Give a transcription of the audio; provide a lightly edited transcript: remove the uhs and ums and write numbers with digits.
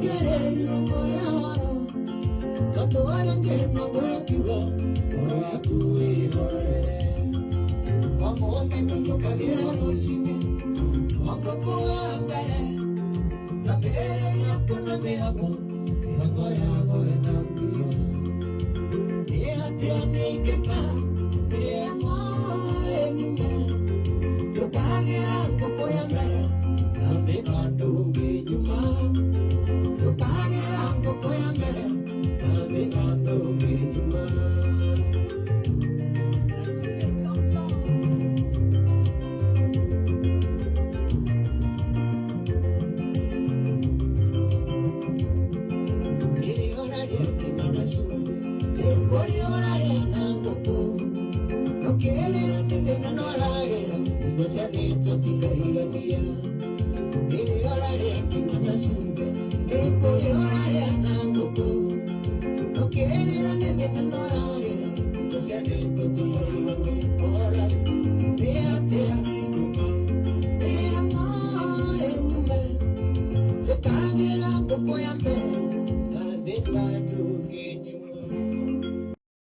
Thikĩrĩria ũhoro tondũ arĩa angĩ magwĩkiugo ngoro yaku ĩhorere. Ũmũthĩ nĩnjũkagĩra rũcinĩ ngũkũ wa mbere ngambĩrĩria kuona mĩhang'o mĩhang'o ya gwetha mbia. Nĩ atĩa ningĩka mĩhang'o ĩnyume njũkagĩra ngũkũ ya mbere na mĩbando ĩnyuma njũkagĩra ngũkũ ya mbere na mĩbando ĩnyuma. Tukagera ngũkũ ya mbere na thĩna tũngĩnyuma.